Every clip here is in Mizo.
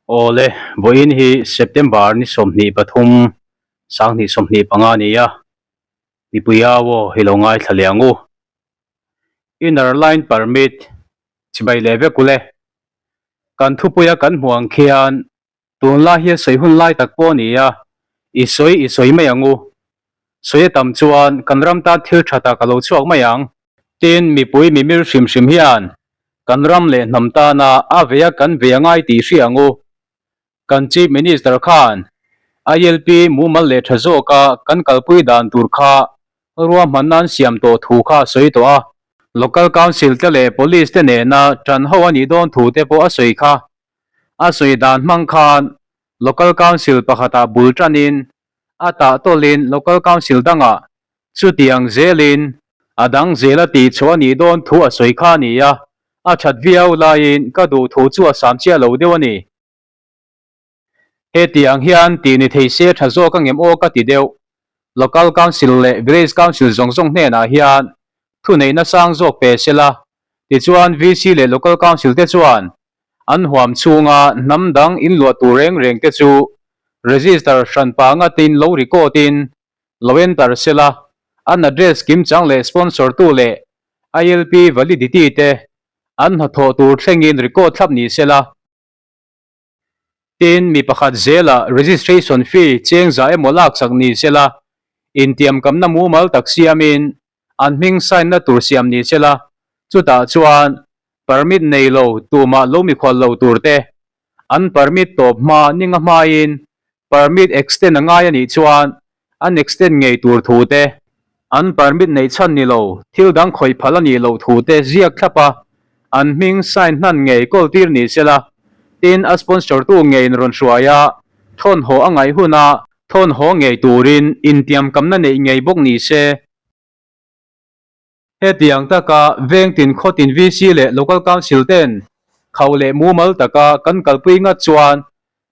Awle, vawiin hi September ni 23, 2025 a ni a, mipui au aw hi lo ngaithla leh ang u. Inner Line Permit chibai leh vek ule. Kan thupuia kan hmuh ang khian Tunlai hi a sawi hun lai tak pawh a ni a, i sawi i sawi mai ang u. Sawi a tam chuan kan ram tan thil tha tak a lo chhuak mai ang. Tin, mipui mimir hrim hrim hian kan ram leh hnam tana a vei a kan vei a ngai tih hria ang u. Kan Chief Minister khan ILP mumal leh tha zawka kan kalpui dan tur kha ruahmanna an siam tawh thu kha a sawi tawh a. Local Council te leh Police te nena tan ho a nih dawn thu te pawh a sawi kha. A sawi dan hmang khan Local Council pakhatah bul tanin a tah tawlhin Local Council dangah chutiang zelin a dang zel a tih chhuah a nih dawn thu a sawi kha a ni a, a that viau laiin ka duh thu chu a sam chiah lo deuh a ni. Hetiang hian tih ni thei se tha zawk a ngem aw ka ti deuh. Local Council leh Village Council zawng zawng hnenah hian thuneihna sang zawk pe sela, tichuan VC leh Local Council te chuan An huam chhunga hnam dang inluah tur reng reng te chu register hran pa ngatin lo record in lo enter sela, an address kimchang leh sponsor tu leh ILP validity te an hnathawh tur thlengin record thlap ni sela. Tin, mi pakhat zela registration fee cheng za emaw laksak ni sela, intiamkamna mumal tak siamin an hming sign na tur siam ni sela, chutah chuan permit nei lo tumah lo mikhual lo tur te, an permit tawp hma ninga hmain permit extend a ngai a nih chuan an extend ngei tur thu te, an permit neih chhan ni lo thil dang khawih phal a nih loh thu te ziak thlap a, an hming sign hnan ngei kawl tir ni sela, tin a sponsor tu ngeiin rawn hruai a, thawnhaw a ngaih huna thawnhaw ngei turin intiamkamna neih ngei bawk ni se. Hetiang taka Vengtin Khawtin VC leh Local Council ten khauh leh mumal taka kan kalpui ngat chuan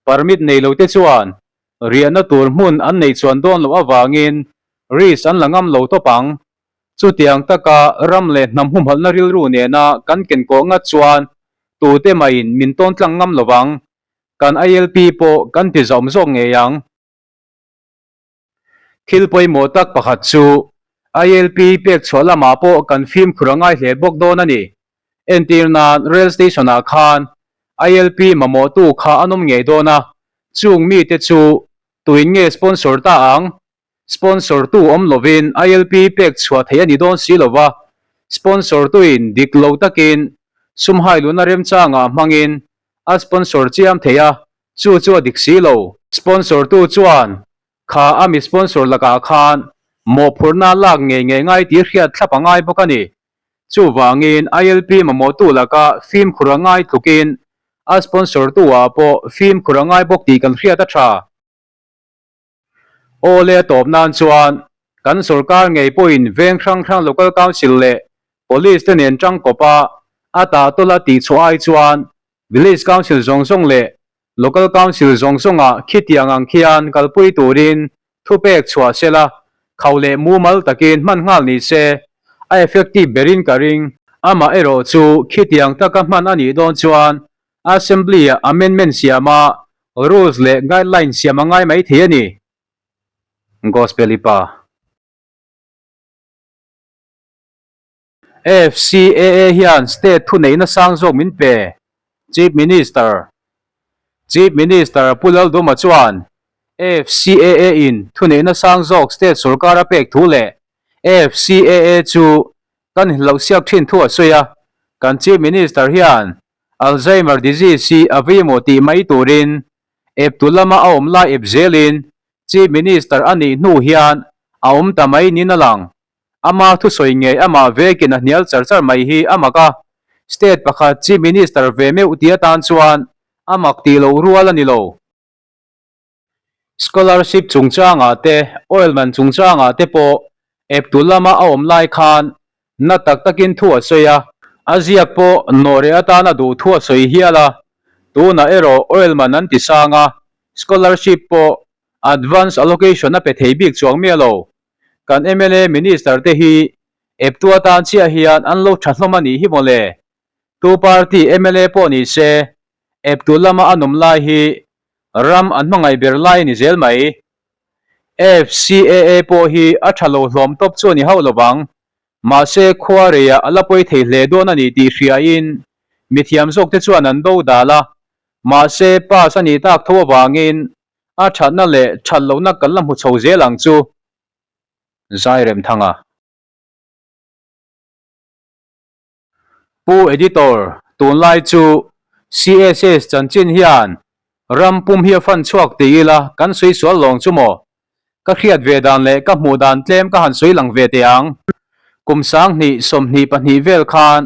permit nei lo te chuan riahna tur hmun an nei chuan dawn loh avangin risk an la ngam lo tawp ang. Chutiang taka ram leh hnam humhalhna rilru nena kan kenkawh ngat chuan tute mahin min tawn tlang ngam lo vang. Kan ILP pawh kan ti zawm zawk ngei ang. Thil pawimawh tak pakhat chu ILP pek chhuah lamah pawh kan fimkhur a ngai hle bawk dawn a ni. Entir nan Rail Station ah khan ILP mamawhtu kha an awm ngei dawn a, chung mite chu tuin nge sponsor ta ang? Sponsor tu awm lovin ILP pek chhuah theih a ni dawn si lova, sponsor tuin dik lo takin sum hailuna remchangah hmangin a sponsor chiam thei a, Chu chu a dik si lo. Sponsor tu chuan kha a mi sponsor lakah khan mawhphurhna lak ngei ngei ngai tih hriat thlap a ngai bawk a ni. Chuvangin ILP mamawhtu laka fimkhur a ngai tlukin a sponsor tu ah pawh fimkhur a ngai bawk tih kan hriat a tha. Awle a tawp nan chuan kan sorkar ngei pawhin veng hrang hrang Local Council leh Police te nen tangkawp a a tah tawla tih chhuah ai chuan Village Council zawng zawng leh Local Council zawng zawngah khitiang ang khian kalpui turin thupek chhuah sela khauh leh mumal takin hman nghal ni se a effective berin ka ring. Amah erawh chu khitiang taka hman a nih dawn chuan Assembly-ah amendment siama rules leh guideline siam a ngai mai thei a ni. Gospel i pa. FCAA hian state thuneihna sang zawk min pe, Chief Minister. Chief Minister Pu Lalduma chuan FCAA in thuneihna sang zawk state sorkar a pek thu leh FCAA chu kan inhloh siak thin thu a sawi a, kan Chief Minister hian Alzheimer disease hi a vei emaw tih mai turin eptu lama a awm lai ep zelin Chief Minister a nih hnu hian a awm ta mai niin a lang. Ama thusawi ngei amah vekin a hnial char char mai hi a mak a, State pakhat Chief Minister ve meuh ti atan chuan a mak tih loh rual a ni lo. Scholarship chungchangah te, oil man chungchangah te pawh eptu lama a awm lai khan na tak takin thu a sawi a, a ziak pawh nawhreh atana duh thu a sawi hial a, tunah erawh oil man an ti sang a, scholarship pawh advance allocation a pe thei bik chuang miah lo. Kan mla minister te hi eptu atan chiah hian an lo tha hlawm a nih hi mawle. Tu party mla pawh ni se. Eptu lama an awm lai hi ram an hmangaih ber lai a ni zel mai. FCAA pawh hi a tha lo hlawm tawp chu a ni hauh lo vang. Mahse khua reiah a la pawi thei hle dawn a ni tih hriain mithiam zawkte chuan an do dal a. Mahse pass a nih tak tho avangin a thatna leh that lohna kan la hmu chho zel ang chu. Zairemthanga. Pu Editor, tunlai chu CSS chanchin hian ram pum hi a fan chhuak ti ila kan sawi sual lawng chu maw? Ka hriat ve dan leh ka hmuh dan tlem ka han sawi lang ve teh ang. Kum 20 22 vel khan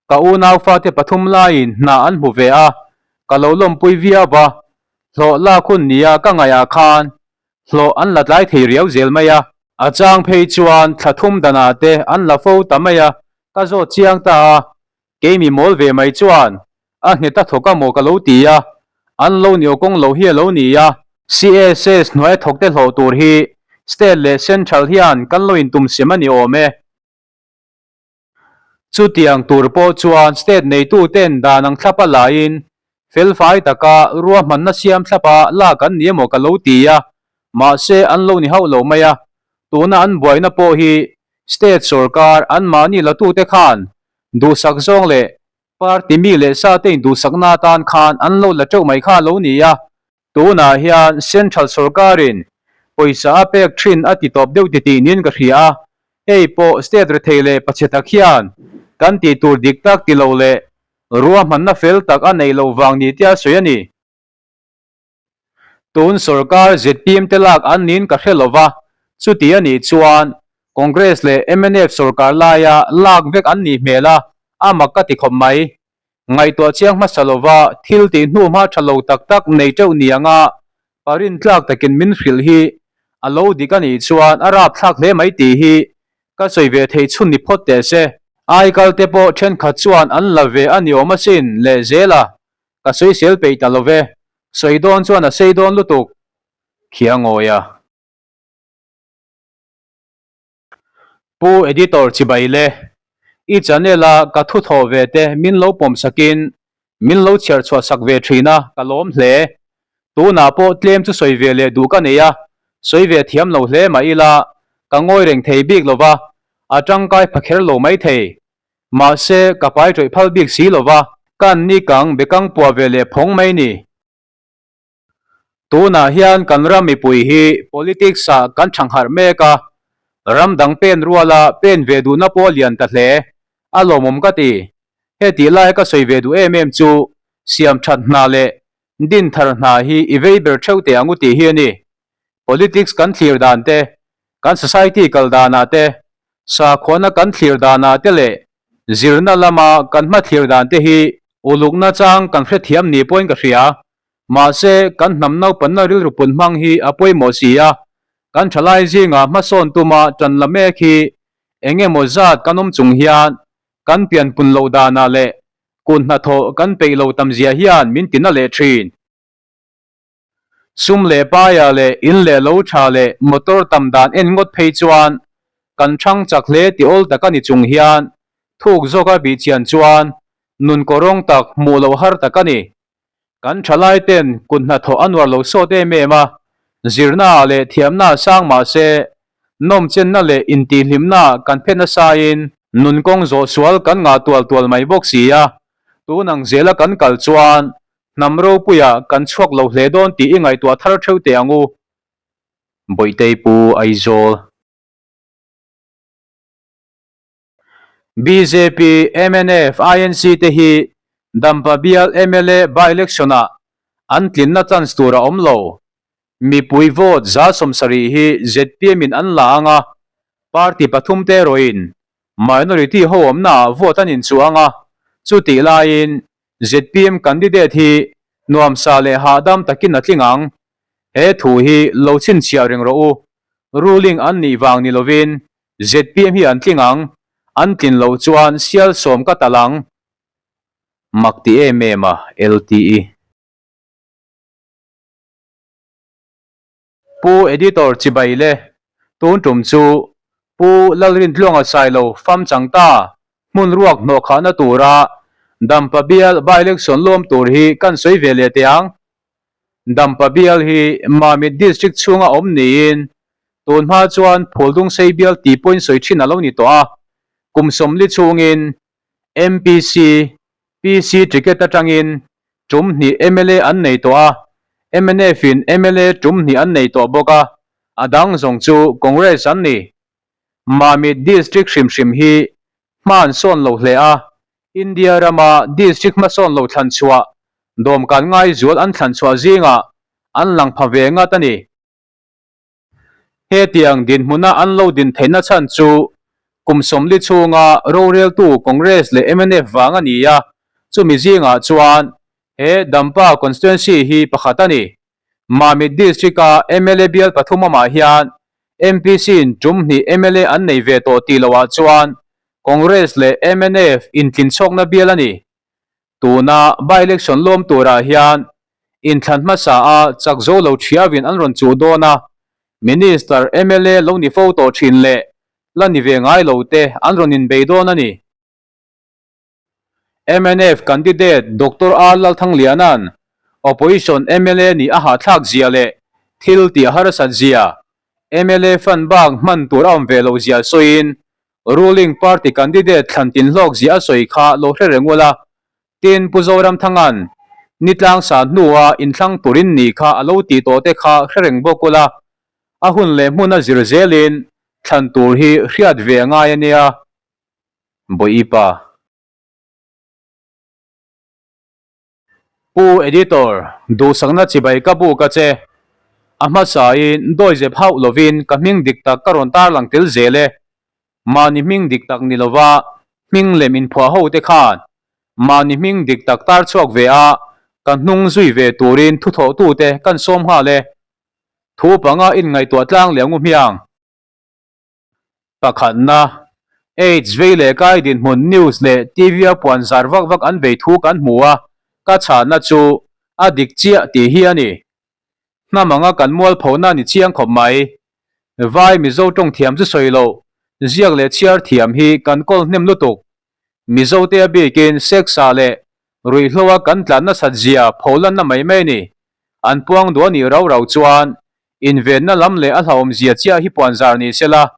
ka unau fate pathum laiin hna an hmu ve a, ka lo lawmpui viau va, hlawh lak hun nia ka ngaihah khan hlawh an la tlai thei riau zel mai a. A chang phei chuan thla thum danah te an la fo ta mai a, ka zawt chiang ta a, keimi mawl ve mai chuan a nghet a thawk a maw ka lo ti a, an lo ni awkawng lo hi a lo ni a. CSS hnuaia thawk te hlawh tur hi State leh Central hian kan lo intum sem a ni awm e. Chutiang tur pawh chuan state neituten dan ang thlapa laiin felfai taka ruahmanna siam thlapa lak an ni emaw ka lo ti a, mahse an lo ni hauh lo mai a. Tuna an buaina pawh hi state sorkar anmahni latute khan duhsak zawng leh party mi leh sate induhsakna atan khan an lo la teuh mai kha a lo ni a. Tunah hian Central sorkarin pawisa a pek thin a ti tawp deuh titih niin ka hria a, hei pawh state rethei leh pachhe tak hian kan tih tur dik tak ti lo leh ruahmanna fel tak a neih loh vang ni tia sawi a ni. Tun sorkar zpm te lak an niin ka hre lova, chuti a nih chuan Congress leh mnf sorkar laia lak vek an nih hmel a, a mak ka ti khawp mai. Ngaihtuah chiang hmasa lova thil tih hnu hma tha lo tak tak nei teuh ni anga parin tlak takin min hrilh hi a lo dik a nih chuan a rapthlak hle mai tih hi ka sawi ve thei chhun ni phawt teh se. Aikal te pawh thenkhat chuan an la ve a ni awm asin leh zel a, ka sawisel peih ta lo ve, sawi dawn chuan a sei dawn lutuk khi a ngawi a. Pu Editor chibai le, i channel a ka thu thawh ve te min lo pawm sakin min lo chhiar chhuah sak ve thin a, ka lawm hle. Tunah pawh tlem chu sawi ve leh duh ka nei a, sawi ve thiam lo hle mah ila ka ngawi reng thei bik lo va, a tangkai pha kher lo mai thei. Mahse, ka pai tawih phal bik si lo va, kan ni kang bekang puah ve leh phawng mai ni. Tunah hian kan ram mipui hi politics ah kan thangharh mek a, ram dang pen ruala pen ve duhna pawh a lian ta hle, a lawmawm ka ti. Hetih laia ka sawi ve duh em em chu siam that hna leh din thar hna hi i vei ber theuh teh ang u tih hi a ni. Politics kan thlir dan te, kan society kal danah te, sakhuana kan thlir danah te leh zirna lama kan hmathlir dan te hi ulukna chang kan hrethiam ni pawhin ka hria. Mahse, kan hnam naupanna rilru pun hmang hi a pawimawh si a, kan thalai zingah hmasawn tuma tan la mek hi eng emaw zat kan awm chung hian kan pianpun loh danah leh kut hnathawh kan peih lo tam zia hian min tina leh thin. Sum leh paia leh in leh lo tha leh motor tam dan en ngawt phei chuan kan thang chak hle ti awl tak a ni chung hian thuk zawka bihchian chuan nun kawrawng tak hmuh loh har tak a ni. Kan thalai ten kut hnathawh a nuar lo sawt em em a, zirna ah leh thiamna ah sang mah se, nawmchenna leh intihhlimna ah kan phet nasain nun kawng zawh sual kan ngah tual tual mai bawk si a, tun ang zela kan kal chuan hnam ropuiah kan chhuak lo hle dawn tih i ngaihtuah thar theuh teh ang u. Bawihtei Pu Aizawl. Bjp, mnf, INC te hi Dampa bial mla by-election ah an tlinna chance tur a awm lo. Mipui vote 70% hi zpm in an la ang a, party pathum te erawhin minority ho awmna ah vote an inchuh ang a, chutih laiin zpm candidate hi nuamsa leh hahdam takin a tling ang. He thu hi lo chhinchhiah reng rawh u. Ruling an nih vang ni lovin zpm hi an tling ang, an tlin loh chuan sial sawm ka talh ang. Mak ti em em a, LTE. Pu Editor chibai le, tun tum chu Pu Lalrintluanga Sailo fam chang ta hmun ruak hnawhkhahna tura Dampa bial by-election lawm tur hi kan sawi ve leh teh ang. Dampa bial hi Mamit District chhunga awm niin tun hma chuan Phuldungsei bial tih pawhin sawi thin a lo ni tawh a, kum 40 chhungin MPC, PC ticket atangin tum hnih mla an nei tawh a, mnf in mla tum hnih an nei tawh bawk a, a dang zawng chu Congress an ni. Mamit District hrim hrim hi hma an sawn lo hle a, India rama district hmasawn lo thlan chhuah dawmkan ngai zual an thlan chhuah zingah an lang pha ve ngat a ni. Hetiang dinhmuna an lo din theihna chhan chu kum 40 chhunga roreltu Congress leh mnf vang a ni a, chumi zingah chuan he Dampa constituency hi pakhat a ni. Mamit District-a mla bial pathum amah hian MPC-in tum hnih mla an nei ve tawh tih loah chuan Congress leh mnf intlinchhawkna bial a ni. Tuna by-election lawm turah hian inthlan hmasa a chak zo lo thiavin an rawn chuh dawn a, Minister mla lo ni fo tawh thin leh la ni ve ngai lo te an rawn inbei dawn a ni. Mnf candidate Doctor R Lalthangliana'n Opposition mla nih a hahthlak zia leh thil tih a harsat zia, mla fund bak hman tur a awm ve loh zia sawiin ruling party candidate thlan tin hlawk zia a sawi kha lo hre reng ula, tin Pu Zoramthanga'n nitlang sa hnua inthlang turin ni kha a lo tih tawh te kha hre reng bawk ula, a hun leh hmun a zir zelin thlan tur hi hriat ve a ngai a nia. Bawipa. Pu Editor, duhsakna chibai ka buk a che. A hmasain dawizep hauh lovin ka hming dik tak ka rawn tarlang tel zel e. Mahni hming dik tak ni lova hming lem inphuah ho te khan mahni hming dik tak tar chhuak ve a ka hnung zui ve turin thuthawhtute kan sawm nghal e. Thu panga inngaihtuah tlang leh angu hmiang. Pakhatna, AIDS vei leh kai dinhmun news leh TV a puan zar vak vak an vei thu kan hmu a, ka chhahna chu a dik chiah tih hi a ni. Hnam anga kan mualphona ni chiang khawp mai. Vai Mizo tawng thiam chu sawi loh, ziak leh chhiar thiam hi kan kawl hnem lutuk. Mizote a bikin sex-ah leh ruihhloa kan tlan nasat zia pholanna mai mai a ni. An puang duh a nih rau rau chuan Invenna lam leh a hlauhawm zia chiah hi puan zar ni sela,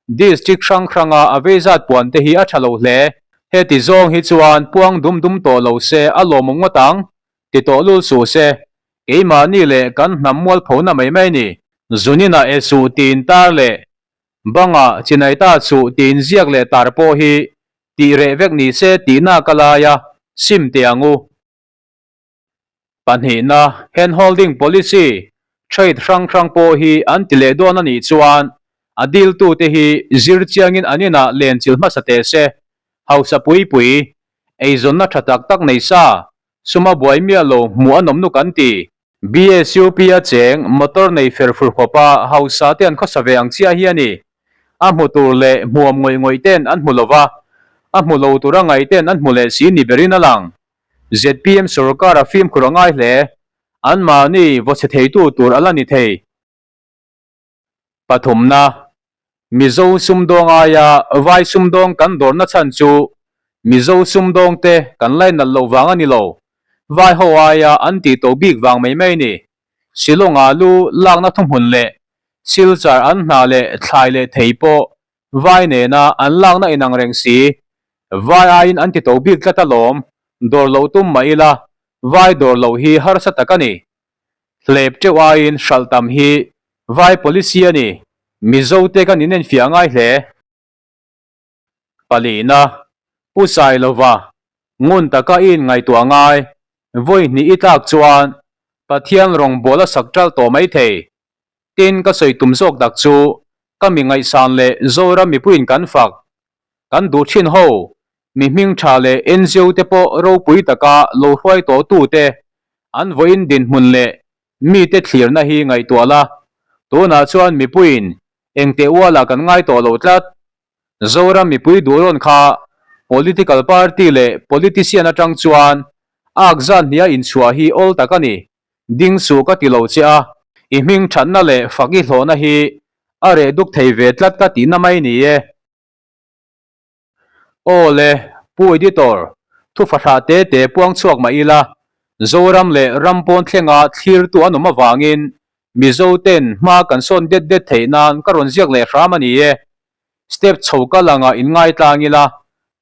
District hrang hranga a vei zat puan te hi a tha lo hle. Heti zawng hi chuan puang dum dum tawh lo se a lawmawm ngawt ang, ti tawh lul suh se. Keimahni leh kan hnam mualphona mai mai ni. Zunin-ah e suh tiin tar leh bangah chinai ta suh tiin ziak leh tar pawh hi tih reh vek ni se tihna ka lai a, sim teh ang u. Pahnihna, hand holding policy, trade hrang hrang pawh hi an ti leh dawn a nih chuan a diltute hi zir chiangin an inah len chilh hmasa teh se. Hausa pui pui, eizawnna tha tak tak nei sa, suma buai miah lo hmuh a nawm nuk an ti. BSUP a cheng motor nei fer fur khawpa hausa te an khawsa ve ang chiah hi a ni. A hmu tur leh hmuam ngawih ngawih ten an hmu lova, a hmu lo tura ngaih ten an hmu leh si ni berin a lang. Zpm sorkar a fimkhur a ngai hle. Anmahni vaw chhe theitu tur a la ni thei. Pathumna, Mizo sumdawng aia vai sumdawng kan dawrna chhan chu Mizo sumdawngte kan lainat loh vang a ni lo. Vai ho aia an tih to bik vang mai mai a ni. Shillong-ah lu lakna thuhmun leh Silchar an hna leh thlai leh thei pawh Vai nena an lakna inang reng si. Vai aiin an ti to bik tlat alawm, dawr loh tum mah ila, vai dawr loh hi harsa tak a ni. Hlep teuh aiin hralh tam hi vai policy a ni. Mizo te kan inenfiah ngai hle. Palihna, Pu Sailova, ngun taka i inngaihtuah ngai, vawi hnih i tlak chuan Pathian rawngbawl a sak ṭalh tawh mai thei. Tin, ka sawi tum zawk tak chu ka mi ngaihsan leh Zoram mipuiin kan fak, kan duh thin ho, mi hming tha leh NGO te pawh ropui taka lo hruai tawh tute an vawiin dinhmun leh mite thlirna hi ngaihtuah la, tunah chuan mipuiin engteh ualah kan ngai tawh lo tlat. Zoram mipui duhrawn kha political party leh politician atang chuan ak zan hniha inchhuah hi awl tak a ni. Ding suh ka ti lo che a, i hming thatna leh fak i hlawhna hi a reh duk thei ve tlat ka tihna mai ni e. Aw le, Pu Editor, Thu fahrah te te puang chhuak mah ila, Zoram leh ram pawn thlenga thlirtu an awm avangin Mizo ten hma kan sawn det det theih nan ka rawn ziak leh hram a ni e. Step chho kal anga inngai tlang ila,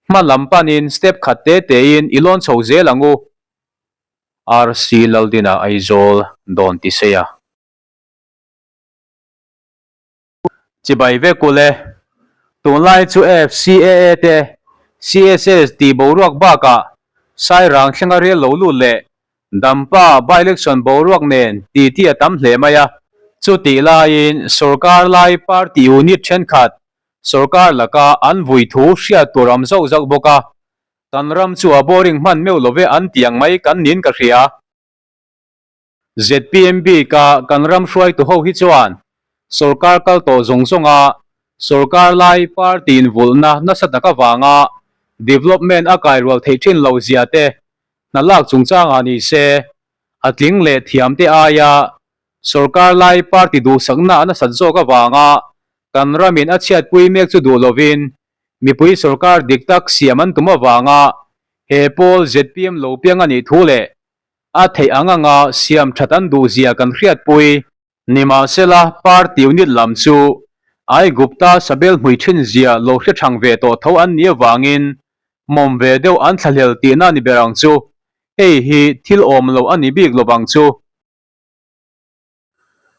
hma lam panin step khat te tein i lawn chho zel ang u. RC Laldina Aizawl dawn ti sei a. Chibai vek ul e. Tunlai chu FCAA te CSS tih boruak bakah Sairang thlenga rel lo lut leh Dampa by-election boruak nen titi a tam hle mai a. Chutih laiin sorkar lai party unit thenkhat sorkar laka an vui thu hriat tur am zauh zauh bawk a. Kan ram chu a boring hman meuh lo ve an tih ang mai kan niin ka hria. Zpm bika kan ram hruaitu ho hi chuan sorkar kal tawh zawng zawnga sorkar lai party invulhna nasa tak avanga development a kai rual theih thin lo zia te hna lak chungchangah ni se a tling leh thiam te aia sorkar lai party duhsakna a nasat zawk avanga kan ramin a chhiatpui mek chu duh lovin mipui sorkar dik tak siam an tum avanga he pawl zpm lo piang a nih thu leh A theih ang anga siam that an duh zia kan hriatpui. Nimahsela, party unit lam chu Aigupta sabel hmui thin zia lo hre thang ve tawh tho an nih avangin mawm ve deuh an thlahlel tihna a ni ber ang chu. Hei hi thil awm lo a ni bik lovang chu.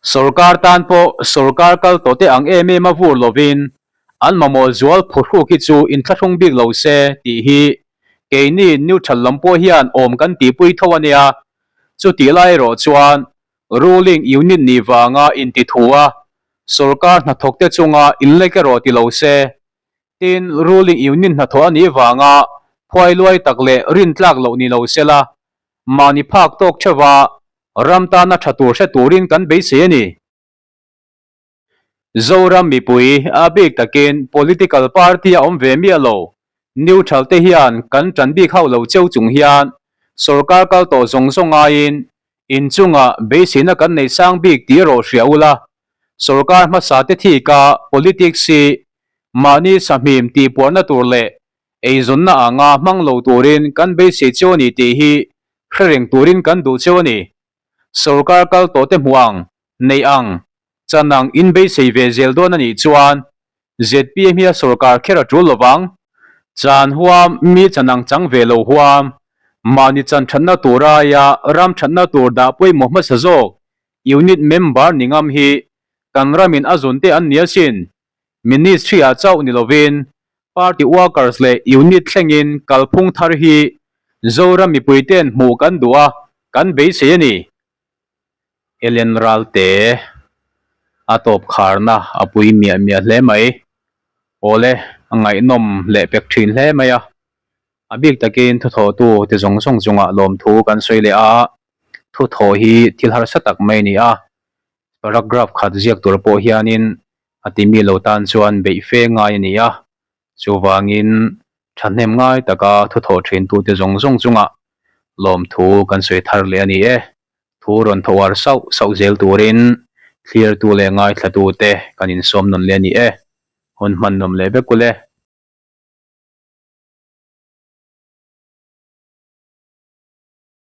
Sorkar tan pawh sorkar kal tawh te ang em em a vur lovin an mamawh zual phuhruk hi chu inthlahrung bik lo se tih hi keini neutral lam pawh hian awm kan tihpui tho a nia. Chutih lai erawh chuan ruling unit nih vanga intithu a sorkar hnathawk te chunga inlek erawh ti lo se. Tin, ruling unit hnathawh a nih vanga phuai luai tak leh rintlak loh ni lo sela Mahni phak tawk theuha ram tana tha tur hre turin kan beisei a ni. Zoram mipui a bik takin political party a awm ve miah lo. Neutral te hian kan tan bik hauh lo cheu chung hian sorkar kal tawh zawng zawng aiin inchungah beiseina kan nei sang bik tih erawh hria ula. Sorkar hmasa te thika politics hi mahni sahmim tihpuarna tur leh Eizawnna anga hmang lo turin kan beisei cheu a ni tih hi hre reng turin kan duh cheu a ni. Sorkar kal tawh te hmuh ang, neih ang, chan ang in beisei ve zel dawn a nih chuan zpm hi a sorkar kher a tul lovang. Chan huam, mi chan ang chang ve lo huam, mahni chan thatna tur aia ram thatna tur dah pawimawh hmasa zawk unit member ni ngam hi kan ramin a zun te an ni asin. Ministry-ah chauh ni lovin Party workers leh unit thlengin kalphung thar hi Zoram mipuite'n hmuh kan duh a, kan beisei a ni. Ellen Ralte a tawp kharna a pui miah miah hle mai. Awle, a ngaihnawm leh pek thin hle mai a. A bik takin thuthawhtu te zawng zawng chungah lawmthu kan sawi leh a, thuthawh hi thil harsa tak mai a ni a. Paragraph khat ziak tur pawh hianin a timi lo tan chuan beih fe ngai a ni a, chuvangin thahnem ngai taka thuthawh thintute zawng zawng chungah lawmthu kan sawi thar leh a ni e. Thu rawn tho ar sauh sauh zel turin thlirtu leh ngaithlatute kan insawm nawn leh a ni e. Hun hman nawm leh vek ule.